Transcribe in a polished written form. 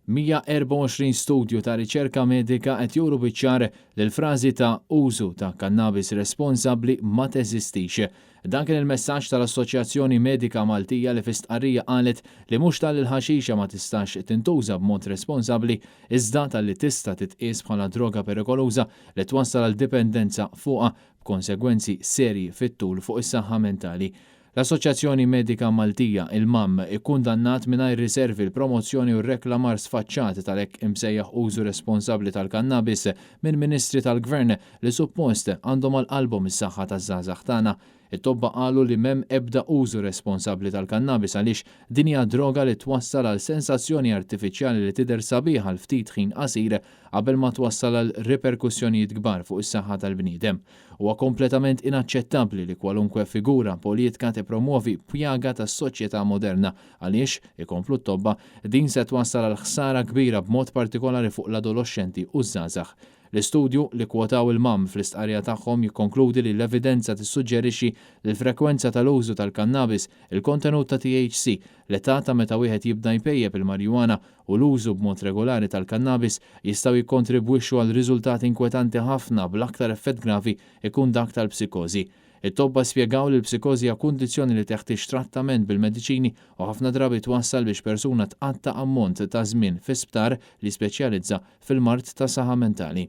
124 studju ta' riċerka medika qed juru biċ-ċar li l-frażi ta' użu ta' kannabis responsabbli ma teżistix. Dan kien il-messaġġ tal-Assoċjazzjoni Medika Maltija li fi stqarrija qalet li mhux talli l-ħaxixa ma tistax tintuża b'mod responsabbli iżda talli tista' titqies bħala droga perikoluża li twassal għal dipendenza fuqha b'konsegwenzi serji fit-tul fuq is-saħħa mentali. L-Assoċjazzjoni Medika Maltija, il-MAM, ikkundannat mingħajr riservi l-promozzjoni u r-reklamar sfaċċat tal-hekk imsejjaħ użu responsabbli tal-kannabis minn Ministri tal-Gvern li suppost għandhom għal qalbhom is-saħħa taż-żgħażagħ tagħna. It-tobba qalu li m'hemm ebda użu responsabbli tal-kannabis għaliex din hija droga li twassal għal sensazzjoni artifiċjali li tidher sabiħ għal ftit ħin qasir qabel ma twassal għal riperkussjonijiet kbar fuq is-saħħa tal-bniedem. Huwa kompletament inaċċettabbli li kwalunkwe figura politka tippromwovi pjaga tas-soċjetà moderna għaliex, ikomplu t-tobba, din se twassal għal ħsara kbira b'mod partikolari fuq l-adoloxxenti u ż-żgħażagħ. L-istudju, li kkwotaw il-MAM fl-istqarrija tagħhom, jikkonkludi li l-evidenza tissuġġerixxi li l-frekwenza tal-użu tal-kannabis, il-kontenut ta' THC, l-età ta' meta wieħed jibda jpejjep il-marijuana u l-użu b'mod regolari tal-kannabis jistgħu jikkontribwixxu għal riżultati inkwetanti ħafna bl-aktar effett gravi jkun dak tal-psikożi. It-tobba spjegaw li l-psikożi hija kundizzjoni li teħtieġ trattament bil-mediċini u ħafna drabi twassal biex persuna tqatta' ammont ta' żmien fi sptar li jispeċjalizza fil-mard ta' saħħa mentali.